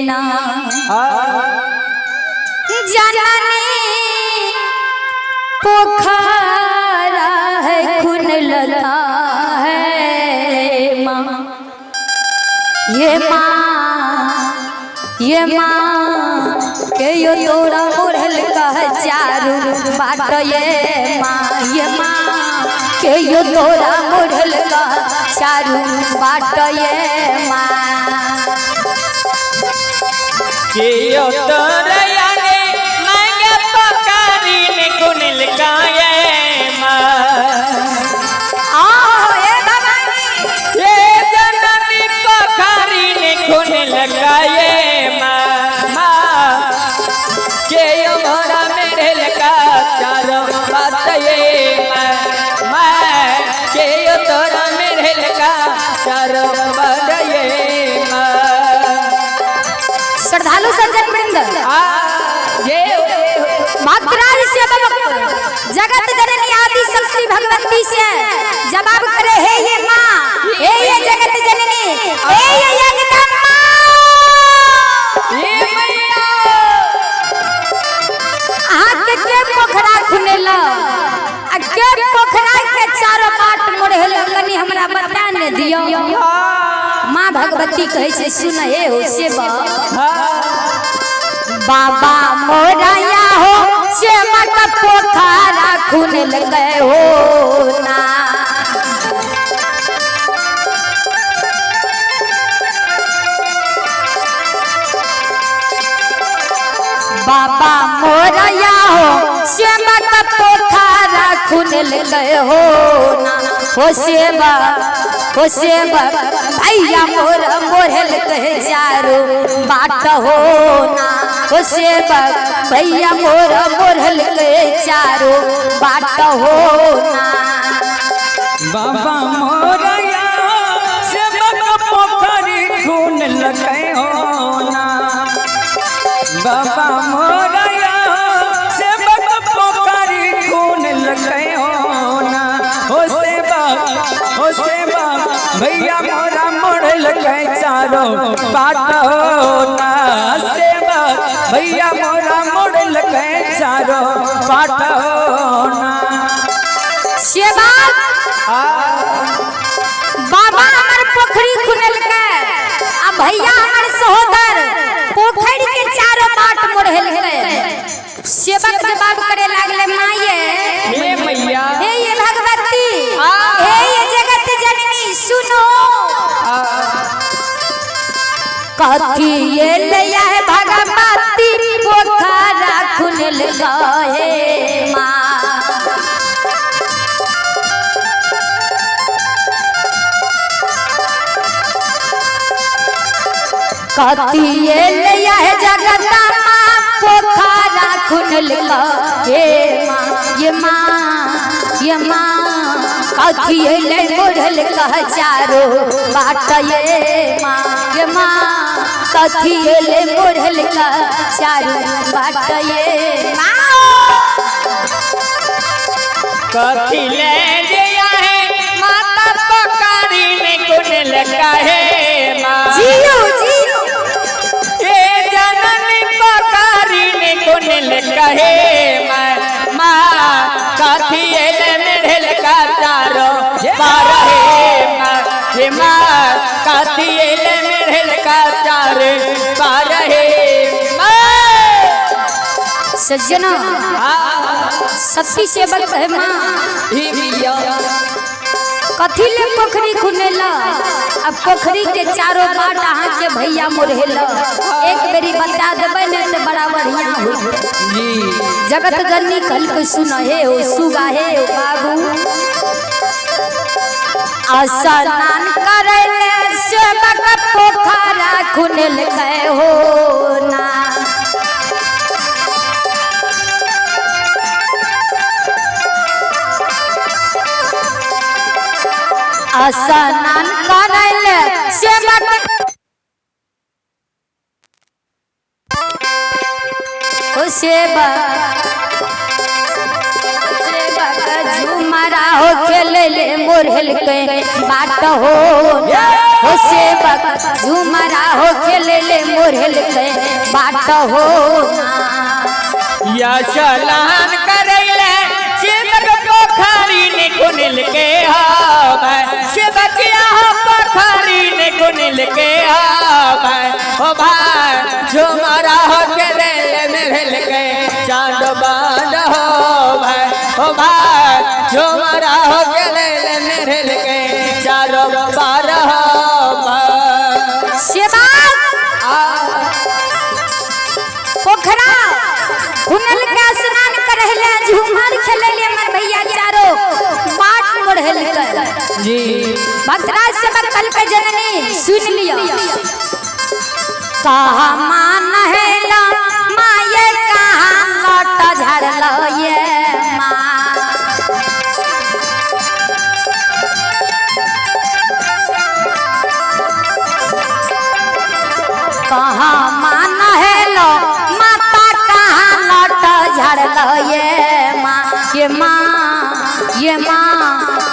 ना जननी पोखरा है खून लगा है माँ, ये माँ ये माँ के यो तोरा मुरल कह चारू बाट ये माँ, ये माँ के यो तोरा मुरल कह चारू बाट ये माँ। के यो तोरया ने मांगे पकारी ने कुनल काये माँ। आओ ए भवानी ये जननी पखारी ने कुनल काये माँ, माँ के यो मोरा मेरे लका चारो बात ये माँ, माँ के यो तोरा मेरे लका चारो बात ये माँ। श्रद्धालु सज्जन वृंद, भक्तराज सेवक जगत जननी आदि शक्ति भगवती से जवाब करे, हे ये माँ, हे ये जगत जननी, हे ये जगदम्बा, ये मैया अहाँ के पोखरा खुनेला आ के पोखरा के चारो बाट मोड़ेला, कनी हमरा बता ने दियो। माँ भगवती कहै छै सुन हे हो सेवक, बाबा मोरया हो सेवक पोखरा खुनल गए हो ना। बाबा मोरया हो सेवक पोखरा खुनल गए हो ना, हो सेवक हो सेवक भैया मोर मोरल कहे चारो बाट हो ना, हो सेवक भैया मोर मोरल कहे चारो बाट हो ना। बाबा मोरया सेवक पोखरी खून लगे हो ना, बाबा मोरया सेवक पोखरी खून लगे हो ना, हो सेवक भैया मोरा मोरल के चारो बाट हो ना, सेवक भैया मोरा मोरल के चारो बाट हो ना। सेवक बाबा हमर पोखरी खुनल के आ भैया हमर सहोदर पोखरी के चारो बाट मोड़ल के। सेवक जवाब करे लागले, माये हे मैया, हे ये भगवती, हे ये जगत जननी सुनो, कथी ये लया है भगवती पोखरा खुनल गए माँ। कथी ये लया है जगदम्बा पोखरा खुनल गए माँ, ये माँ ये माँ कथी ये ले मोड़ल कह चारो बाट ये माँ, ये माँ कथी ये ले मोड़ल कह चारो बाट ये माँ। कथी ले जया है माता पकारी ने कुनल काहे माँ, जियो जियो ये जननी पकारी ने कुनल काहे माँ, माँ कथी ले मेढ़ल का चारो पार हे माँ, हे माँ कथी ले मेढ़ल का चार पार हे माँ। सज्जना सती सेवक है माँ, कथी ले पोखरी खुनेला अब पोखरी के चारो बाट अहाँ के भैया मोरहेला, एक बेरी बता देबै ने तो बड़ा बढ़िया होई। जगत जननी कल के सुन हे हो सुगा हे हो बाबू, स्नान करे ले सेवक पोखरा खुनल के हो ना। स्नान करे ले सेवक हो सेवक सेवक झुमरा हो खेले ले मोरहल के बाट हो ना। हो सेवक झुमरा हो खेले ले मोरहल के बाट हो ना। या शलान करैले सेवक पोखरी ने कुनिल के हाय सेवक यहाँ पोखरी ने कुनिल के हाय ओ भाई झुमरा हो खेले मेरे के चांद बांध हो भाई ओ भाई झुमरा हो खेले मेरे के चारों बार हो भाई। सेवक आ पोखरा खुनल के स्नान करहले झूमर खेलले हमर भैया चारो बाट मोड़हल के जी भक्तराज सेवक कल के जननी सुन लियो। कहा मान है माये कहाँ लट झड़ल ये माँ। कहाँ मान है लो माता कहाँ लट झड़ल ये माँ ये माँ ये माँ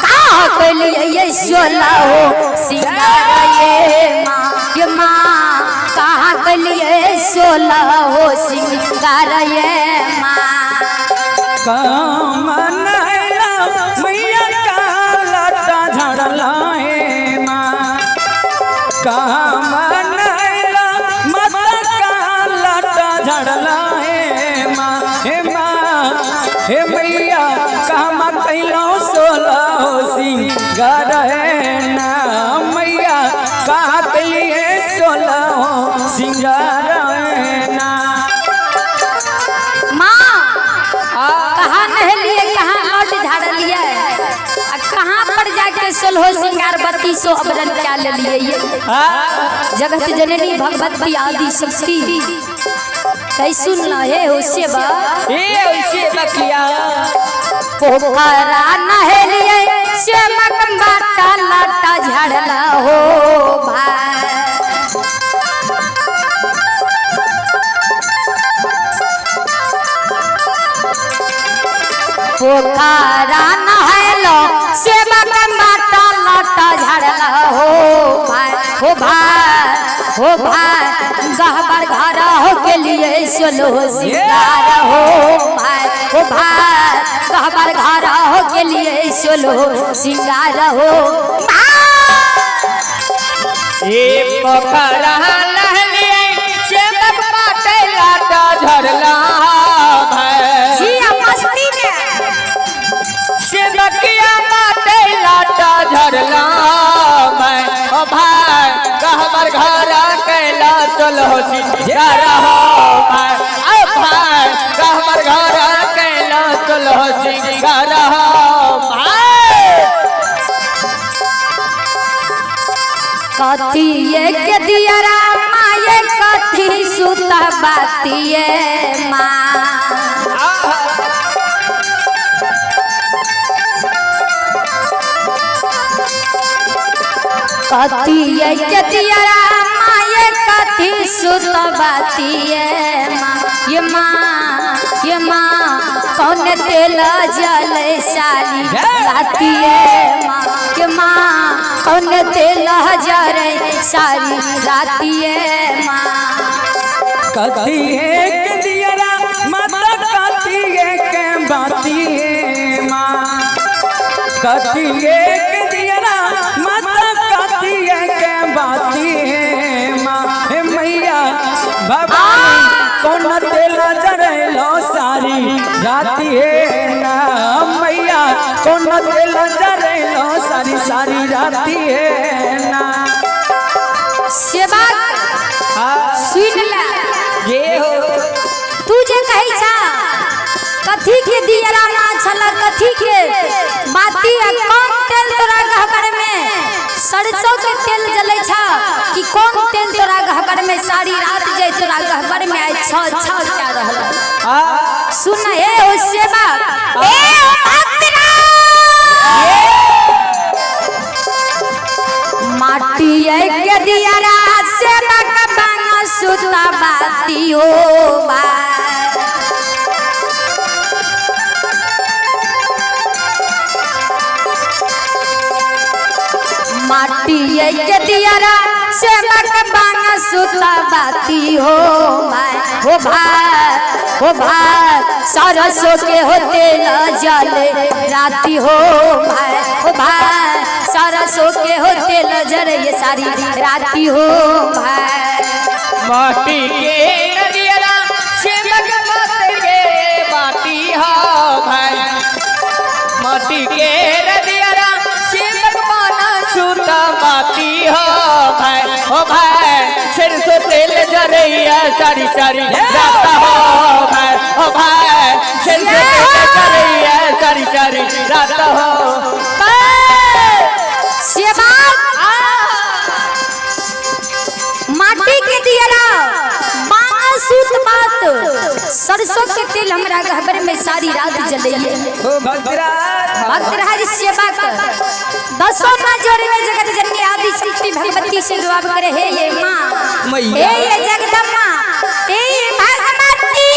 कहाँ कैलिए ये सोला हो सिंगार ये माँ ये माँ कहाँ कैलिए सोला हो सिंगार ये माँ। कमनैला मैया का लटा झड़ला हे माँ। कमनैला माता का लटा झड़ला हे माँ हे माँ हे मैया कहमा कैलो सोलह सिंगार हे ना मैया कहाँ कैलिए सोलह सिंगार हे ना। माँ कहाँ नहलिए कहाँ लौट झाड़लिए आ कहाँ पर जाके सोलहो सिंगार बत्तीसो अबरन क्या ले लिए ये जगत जननी भगवती आदि शक्ति कई सुन ल हे हो सेवा ये ऐसे बकिया पोखरा नहलिए सेवक बाटा लाटा झाड़ला हो भाई। पोखरा नहलो सेवक माता लाटा झाड़ला हो भाई हो भाई हो भाई गहबर घर हो के लिए सोलो सिंगार हो भाई हो भाई गहबर घर हो के लिए सोलो सिंगार हो भाई। ये पोखरा लहलिए सेवक बाटे लाटा झरला भाई जी आ मस्ती में सेवकिया बाटे लाटा झरला भाई ओ भाई कहबर घर कैला चलो सिंगार हो भाई ओ भाई कहबर घर कैला चलो सिंगार हो भाई। कथिए के दियरा माये कथी सुत बातिए माँ। कथिए के दियरा माये कथी सुत बातिए माँ ये माँ ये माँ कौन तेल जल साली लातिए माँ ये माँ कौन तेल जरे सारी रातिए माँ। कथी एक दियरा माता कथी एक बाती माँ। कथी एक दियरा माता कथी एक बाती माँ हे मैया भवानी कौन तेल जरैलो सारी राती हे ना मैया कौन तेल जरैलो सारी सारी राती हे ना। सेवा सुन ले ये हो तू जे कहै छा कथी के दियरा माँ छला कथी के बाती आ कौन तेल तोरा गहबर में सरसों के तेल जलै छा कि कौन तेल तोरा गहबर में सारी रात जे तोरा गहबर में आइ छ छ क्या रहल। सुन हे ओ सेवा ए ओ भक्तराज माटी के दियरा सेवक बांग सुता बाती हो बा। माटी के दियरा सेवक बांग सुता बाती हो माय हो भाई हो भाई सरसों के होते न जले राती हो भाई हो भाई सरसों के होते न जरे ये सारी राती हो भाई। माटी के नदियरा सेवक मत के बाटी हो भाई। माटी के नदियरा सेवक माना सूता बाती हो भाई हो भाई। सरसों तेल जरैया सारी सारी रात हो भाई हो भाई। सरसों तेल जरैया सारी सारी रात हो। सेवक माटी के दियरा बांग सूत बात सरसों के तेल हमरा गहबर में सारी रात जलइए। हो भक्तराज भक्तराज सेवक दसों माँ जोड़े में जगत जननी आदि शक्ति भगवती से दुआ करे हे ये माँ मैया। हे ये जगदम्बा हे ये भगवती।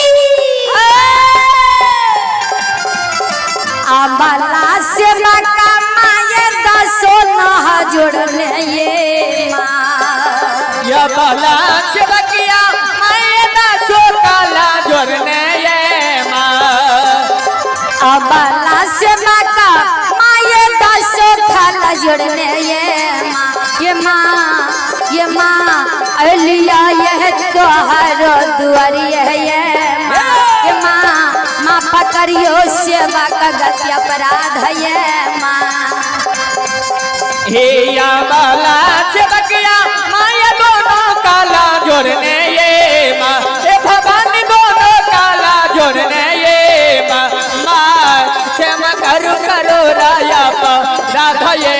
अबला सेवक माये दसों नह जोड़ने ये माँ। या बाला सेवकिया मैं दासो काला जोड़ने ये माँ। अबला सेवक माये दसो खाला जोड़ने ये माँ ये माँ ये माँ अलिया यह तोहर दुआरिया ये माँ ये माँ माँ पकड़ियो सेवा का गति अपराध ये माँ। हे या बाला सेवकिया माया दोनों काला जोड़ने ये माँ। हे भवानी दोनों काला जोड़ने ये माँ। माँ क्षमा करो करो राया पा राधा ये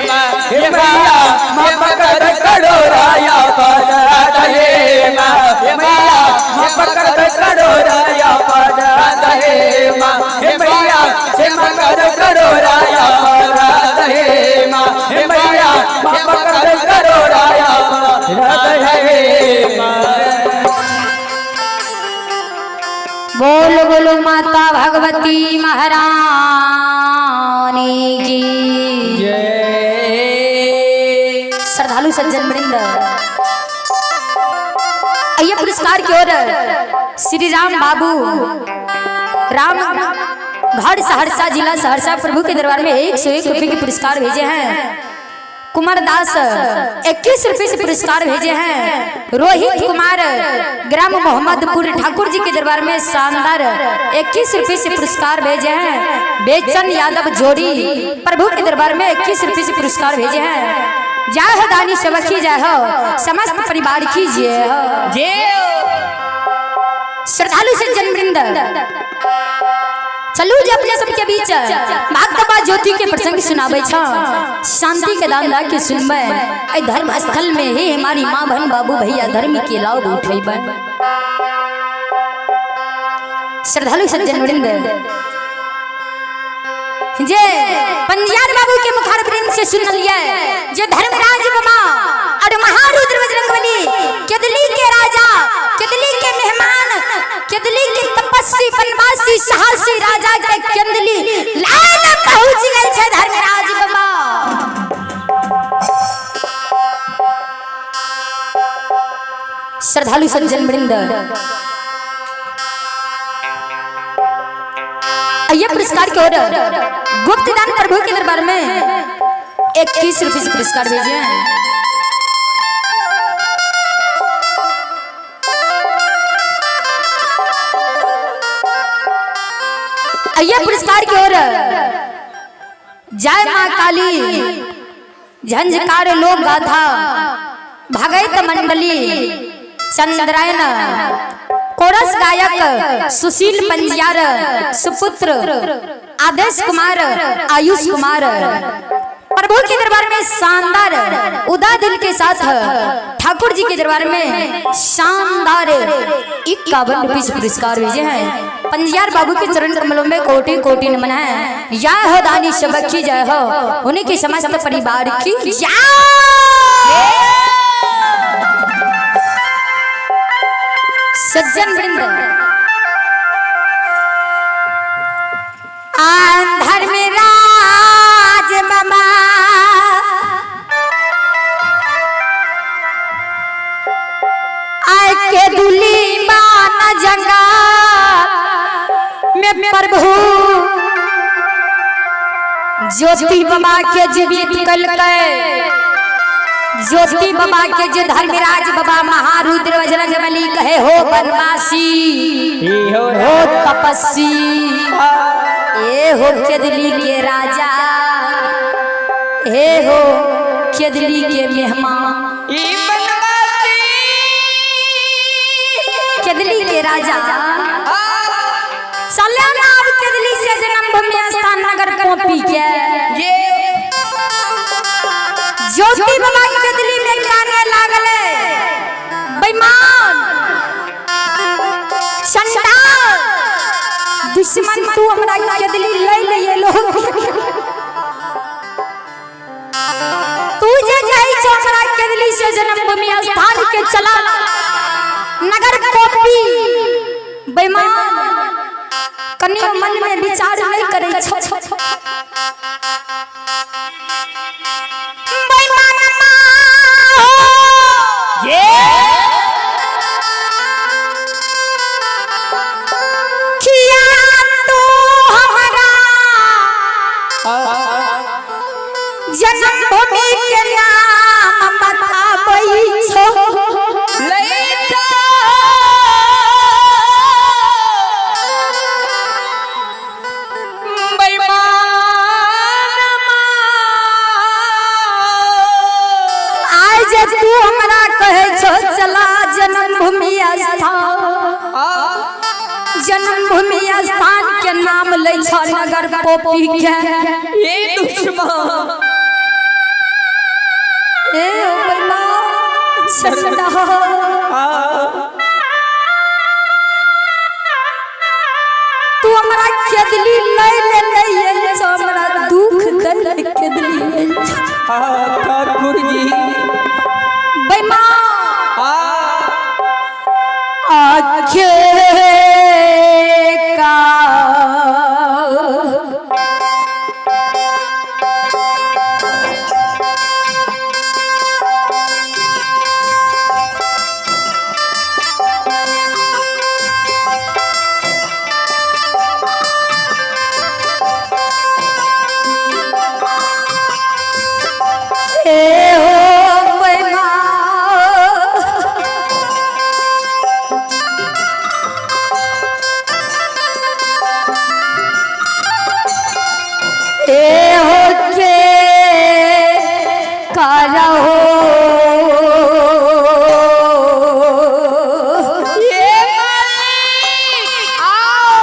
माँ। हे मैया माँ पकड़ करो राया पर राधा हे माँ। हे मैया माँ पकड़ करो राया पर राधा हे माँ। हे मैया क्षमा करो करो राया पर राधा हे माँ। हे मैया माँ पकड़ करो राया पर राधा हे माँ। बोल बोलो माता भगवती महारानी की जय। श्रद्धालु सज्जन वृंद आइए पुरस्कार की ओर श्री राम बाबू राम घर सहरसा जिला सहरसा प्रभु के दरबार में 101 रुपये के पुरस्कार भेजे हैं। कुमार दास 21 रुपये से पुरस्कार भेजे हैं। रोहित कुमार ग्राम मोहम्मदपुर ठाकुर जी के दरबार में शानदार 21 रुपये से पुरस्कार भेजे हैं। बेचन यादव जोड़ी प्रभु के दरबार में 21 रुपये से पुरस्कार भेजे हैं। जय हो दानी सेवकी जय हो समस्त परिवार की जय हो। जय। श्रद्धालु सज्जन वृंद चलू जे अपने सबके बीच भक्तबा ज्योति के प्रसंग सुनाबै छ शांति के दान दा के सुनबै एहि धर्म स्थल में हे हमारी माँ बहन बाबू भैया धर्म के लाभ उठेबै। श्रद्धालु सज्जन वृंद जे पंजियार बाबू के मुखार वृंद से सुनलिए जे धर्मराज बाबा और महारुद्र बजरंगबली केदली के राजा केदली के मेहमान केदली के तपस्वी बनवासी साहसी राजा के केंदली लाल पहुंच गए छे धर्मराज बाबा। श्रद्धालु सज्जन वृंद ये पुरस्कार की ओर गुप्त दान प्रभु के दरबार में 21 रुपये से पुरस्कार भेजे हैं। ये पुरस्कार की ओर जय माँ काली झंझकार लोक गाथा भगत मंडली चंद्रायन कोरस गायक सुशील पंजियार सुपुत्र आदेश कुमार आयुष कुमार प्रभु के दरबार में शानदार उदा दिल के साथ ठाकुर जी के दरबार में शानदार 51 रुपये से पुरस्कार भेजे हैं। पंजियार बाबू के चरण कमलों में कोटि कोटि नमन है। जय हो दानी सबकी जय हो उन्हीं के समस्त परिवार की जय। सज्जन वृंद धर्मराज बाबा केदुली बान जंगल में प्रभु ज्योति बाबा के जीवित कलकै। ज्योति बाबा के जे धर्मराज बाबा महारुद्र बजरंग बली कहे हो बनवासी हो हो तपस्वी ए हो केदली के राजा, हे हो केदली के मेहमान। ई बनवासी केदली के राजा चले ना अब केदली से जन्मभूमि स्थान नगर कॉपी के ये ज्योति बाबा केदली में काने लागले बेईमान चंडाल दुश्मन, तू हमरा केदली ले ले लो, तू जे जाइ छो हमरा केदली से जन्मभूमि स्थान के चला नगर कॉपी। बेईमान कनि मन में विचार नहीं करे छो। बेईमान माँ ये किया तू हमरा जन्मभूमि के नाम बताबै छो। ले जा बेईमान माँ आइ जे तू हमरा कहै छो चला जन्मभूमि स्थान, जन्मभूमि स्थान के नाम लै छो नगर पोपी के। ये दुश्मन ए ओ बेईमान चंडाल, तू हमरा केदली ले ले ले छो, हमरा दुख दे ले केदली ले छो। ठाकुर जी बेईमान आखे का ए हो बेईमान ए हो के करहो ये मालिक आओ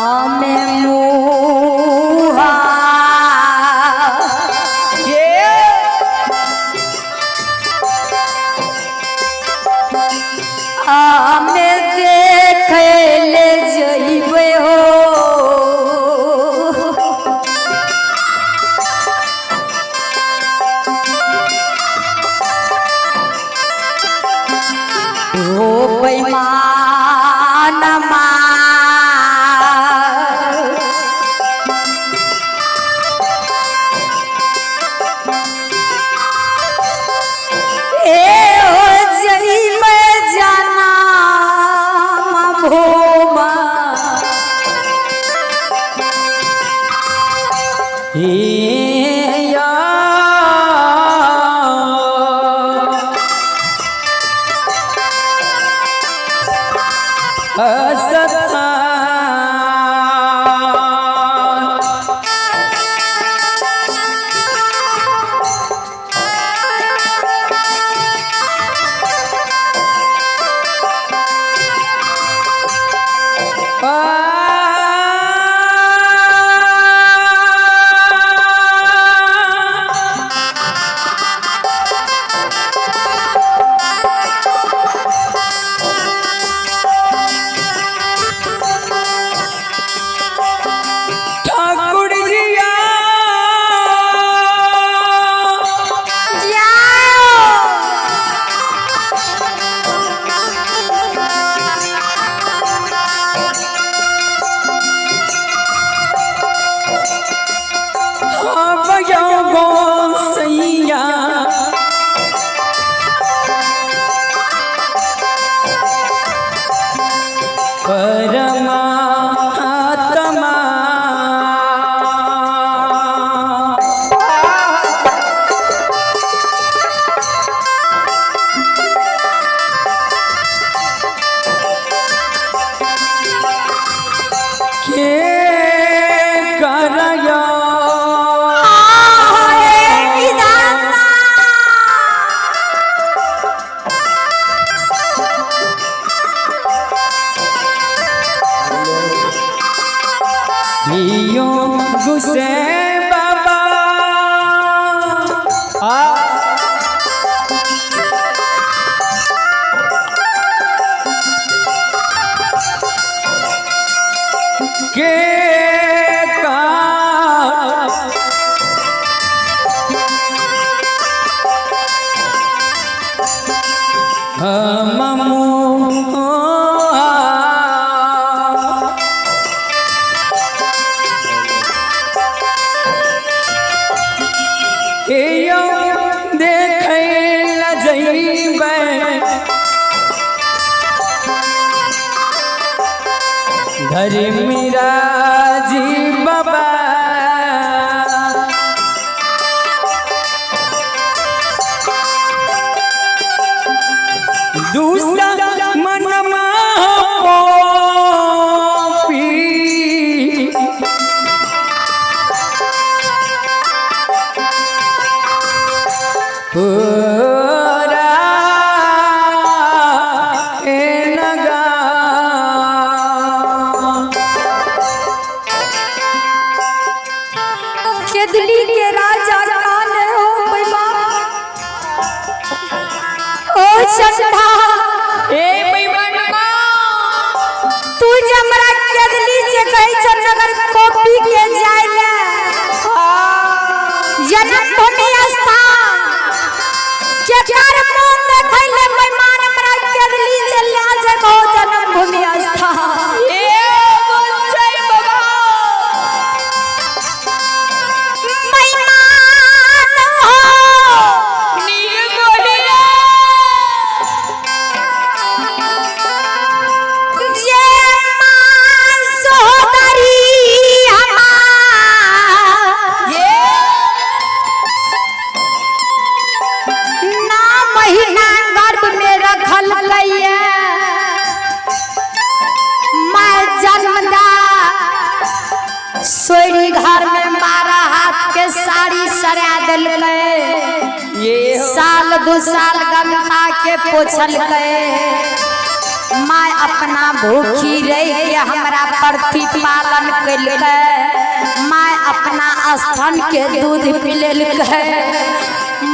आमे मुहा ये आमे देखे ले जइबे हो। हो बेईमान माँ ए हो जइबे जना भोमा। या असता हम देखै ल जइबै धर्मराजी बाबा। दूसरा मनमा पी पूरा नगा। केदली के राजा कान हो बेईमान ओ चंदा ए बेईमानमा तू जे हमरा केदली से कहै छ नगर कॉपी के जाय ले जन्मभूमि स्थान केकर मुंह देखै ले बेईमान हमरा केदली से ले जेबो जन्मभूमि स्थान। ए बच्चे बाबा बेईमान हो निर्मोहिया जे मां सोदरी हमार ये ना महीना गर्भ में रखल गैया मैं जन्मदा सोरी घर में 12 हाथ के साड़ी सरा दिलकै ये हो साल दू साल गंगा के पोछलकै माय अपना भूखी रह के हमरा प्रतिपालन कलकै माय अपना स्थान के दूध पिलेलकै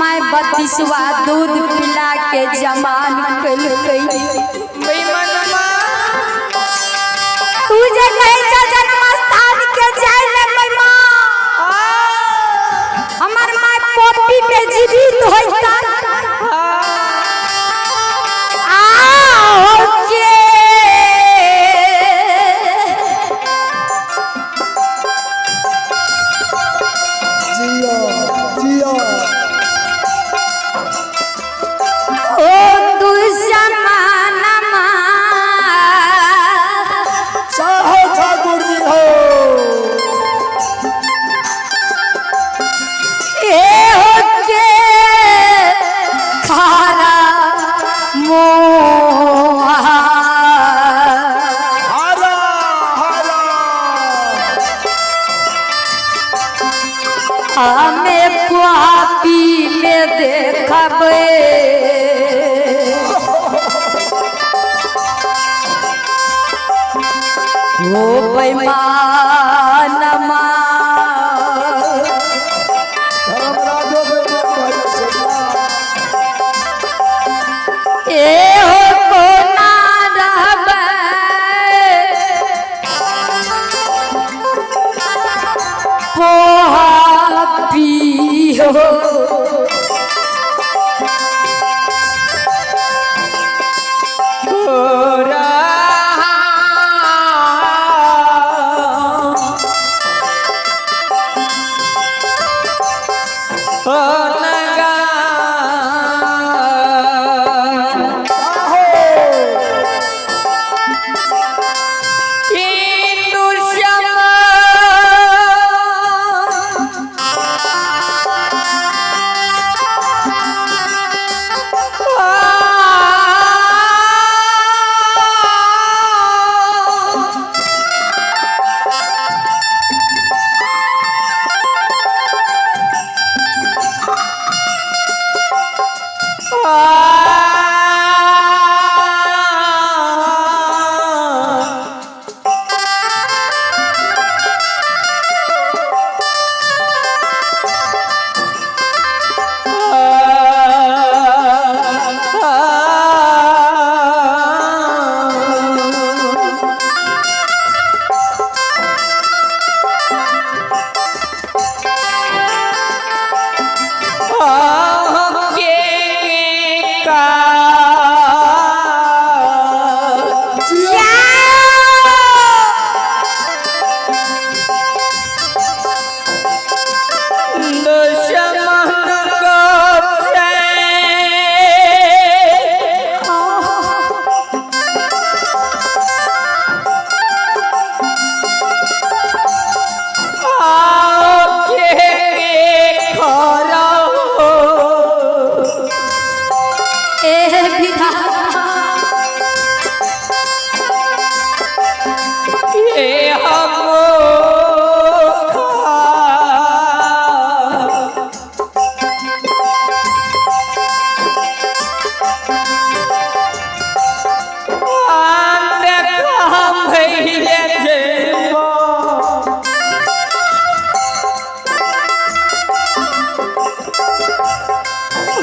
माय 32वां दूध पिला के जमान कलकै। बेईमानमा तू जे कहै छ जन्म स्थान के जाय ले बेईमान हमर माय पोपी में जीवित होइता आओ के जियो जियो ओ दुश्मनमा चाहो ठाकुर जी हो। ए हो के खारा मोहा हरा हरा हमें पापी में देखबे ओ बेईमानमा धर्मराजो बेईमान भइल छै। ए हो कोना रहबै पोहा पीहो पूरा ओ नगा आहो हिंदू श्याम के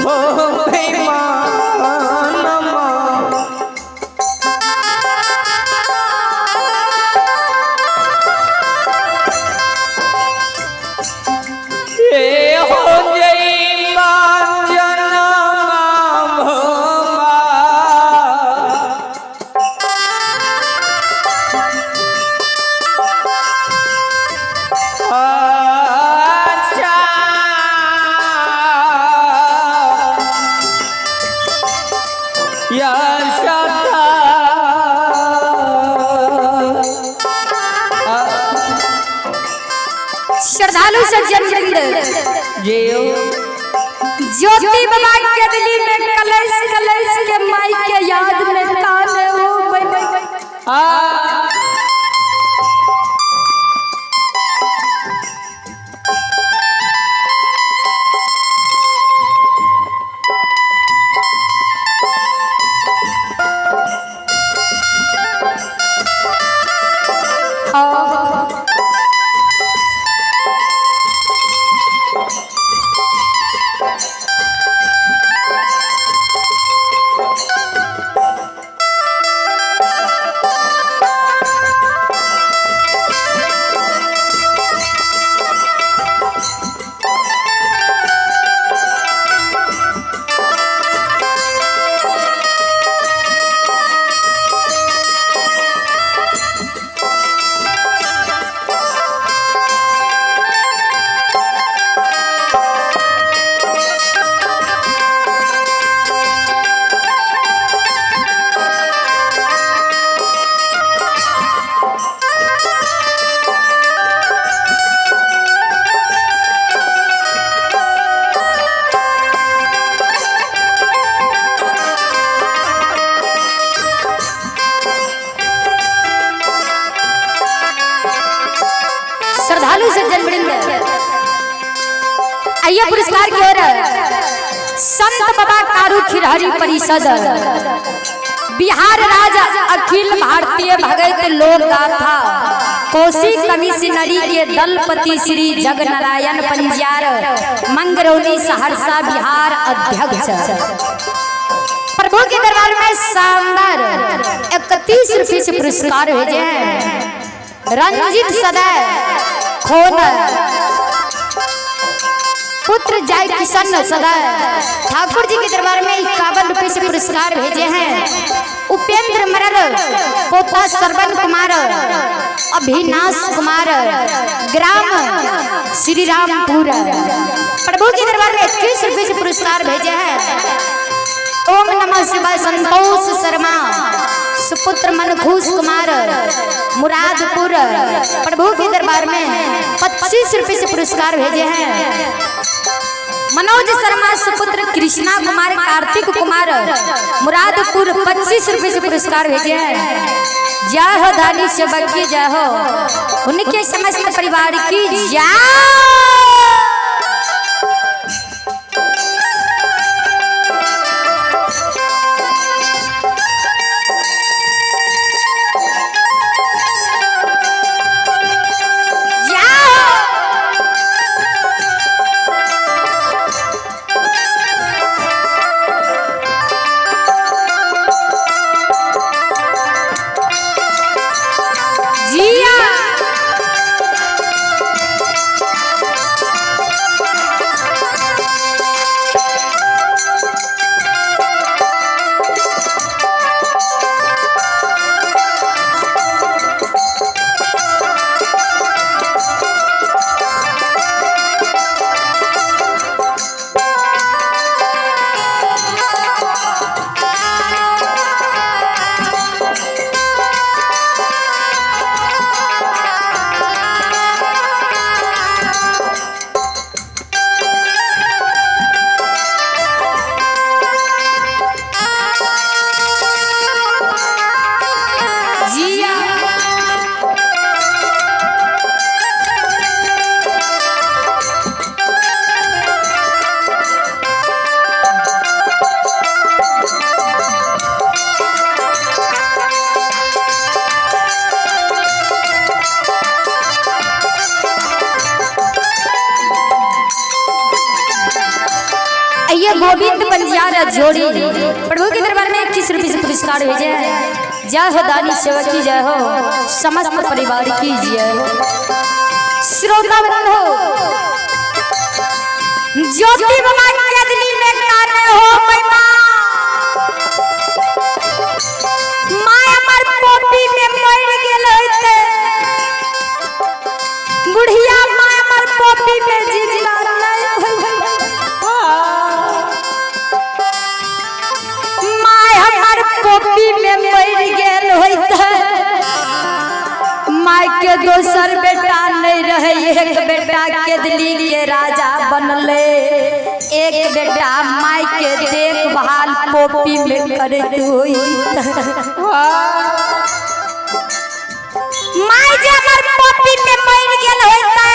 हो बेईमान माँ। ए हो जय माँ जनमा हो माँ। अच्छा या शाता श्रद्धालु सज्जन वृंद, जेओ ज्योति बाबा के दिली में कलश कलश के माई के याद में ताने हो बई। आ श्रद्धालु सज्जन वृंद, आइए पुरस्कार की ओर। संत बाबा कारू खिरहरी परिषद, बिहार राज्य अखिल भारतीय भगत लोक गाथा कोसी कमिश्नरी के दलपति श्री जगनारायण पंजियार, मंगरौनी, सहरसा, बिहार अध्यक्ष। प्रभु के दरबार में शानदार 31 रुपये से पुरस्कार भेजे हैं। रंजित सदैव खोन पुत्र जय किशन सदा ठाकुर जी के दरबार में 51 रुपये से पुरस्कार भेजे हैं। उपेंद्र मरर पोता श्रवण कुमार अभिनाश कुमार, ग्राम श्री रामपुर, प्रभु के दरबार में 21 रुपये से पुरस्कार भेजे हैं। ओम नमः शिवाय संतोष शर्मा सुपुत्र मनखुश कुमार, मुरादपुर, प्रभु के दरबार में 25 रुपये से पुरस्कार भेजे हैं। मनोज शर्मा सुपुत्र कृष्णा कुमार कार्तिक कुमार, मुरादपुर, 25 रुपये से पुरस्कार भेजे हैं। जय हो दानी सेवक की जय हो, उनके समस्त परिवार की जय। जय। जिया। बंजारा जोड़ी प्रभु के दरबार में 21 रुपये से पुरस्कार भेजे हैं। जय हो दानी सेवा की जय हो, समस्त परिवार की जय हो। श्रोता बंधु, ज्योति बाबा के दिली में गाने हो महिमा माय हमर पोपी में मर गेल होते, बुढ़िया माय हमर पोपी में जिंदा नहीं होई। माय हमर पोपी में मर गेल होते, माय के दोसर बेटा नहीं रहे, एक बेटा केदली के राजा बनले, एक बेटा माय के देखभाल पोपी में करत होई। माय जे हमर पोपी में मर गेल होते,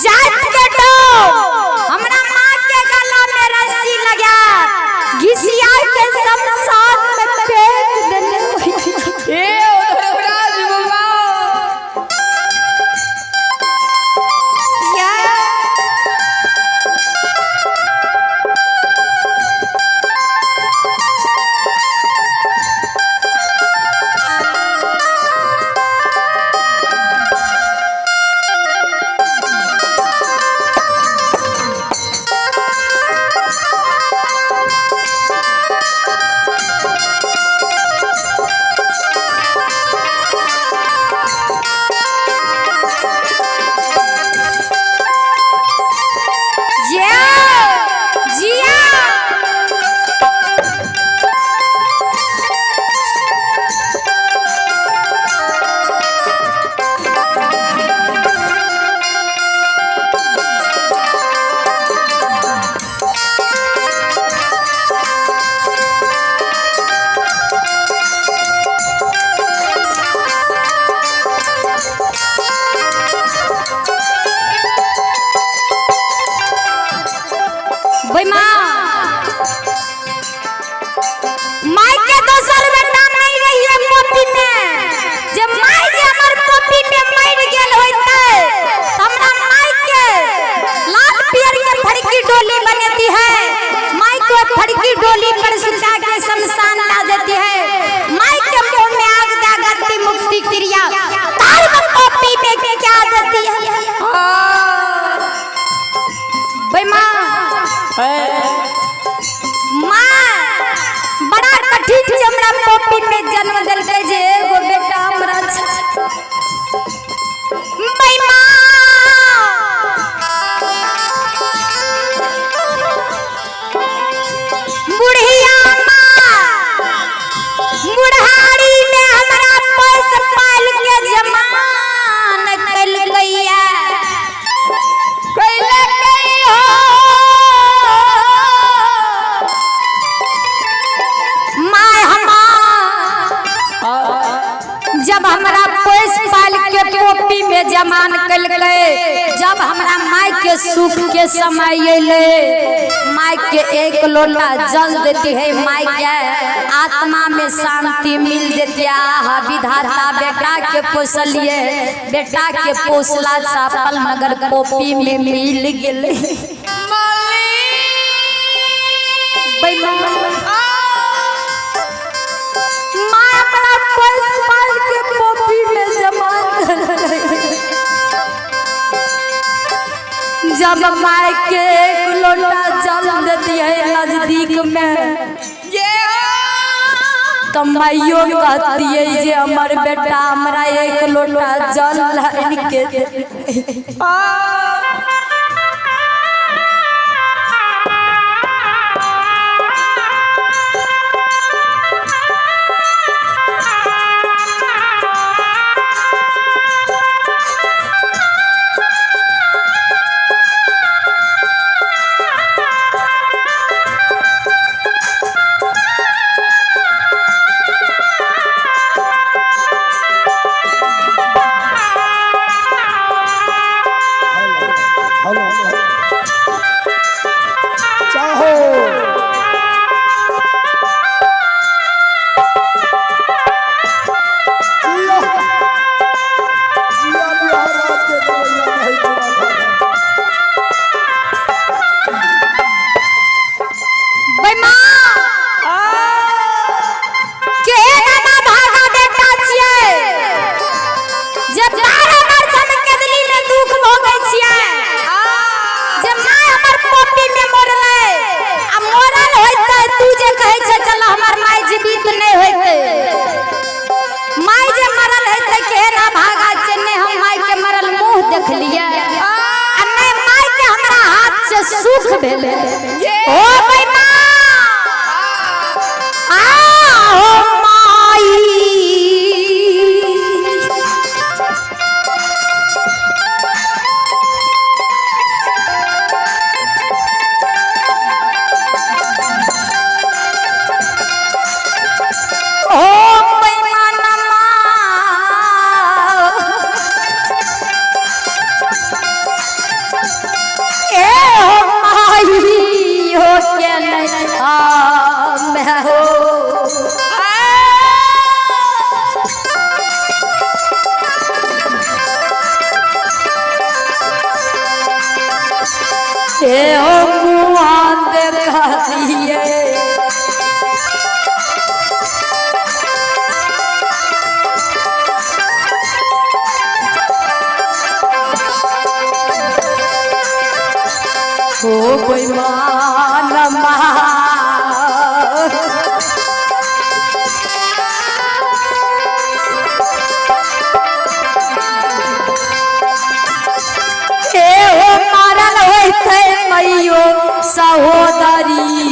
जात के डोम हमरा माँ के गला में रस्सी लगा घिसिया के शमशान में फेंक देले होई। ए ओ धर्मराज बाबा। या जिया जिया। भाई माँ, माई के दोसर बेटा नहीं रही है पोपी में, जे माई जे हमर पोपी में मर गेल होते, हमरा माई के लाल पियर के फड़की डोली बनेती है, माई को फड़की डोली पर सुता के शमशान ला देती है, माई के मुंह में आग दागती मुक्ति क्रिया तार में पोपी में क्या देती है। भाई माँ, माँ बड़ा कठिन से हमरा पोपी में जन्म दिलकै जे एगो बेटा हमरा छै। भाई माँ, बुढ़िया माँ बुढ़ारी में हमरा पैस पाल के जमान कलकैया कैलकै हो। माय हमार जब हमरा पैस पाल के पोपी में जमान कलकै, जब हमरा माय के सुख के समय अयलै, माय के एक लोटा जल देती है, माय के आत्मा में शांति मिल देती है। आहा विधाता, बेटा के पोसलिए, बेटा के पोसला चापल नगर पोपी में मिल गेलै। माँ अपना पैस पाल के पोपी में जमा कलकै। जब माय के एक लोटा जल देती है नजदीक में, तो माइयो कहती है जे हमर बेटा हमरा एक लोटा जल लाइन के दे। दुख भेलै। ओ मैमा आ हो माई, ओ मैमा नमा, ए हो माई हो के नहीं आ मैं हो। ए हो मुआ देखा दिए। ओ बेईमान मा, ए हो मारल होइते मैयो सहोदरी।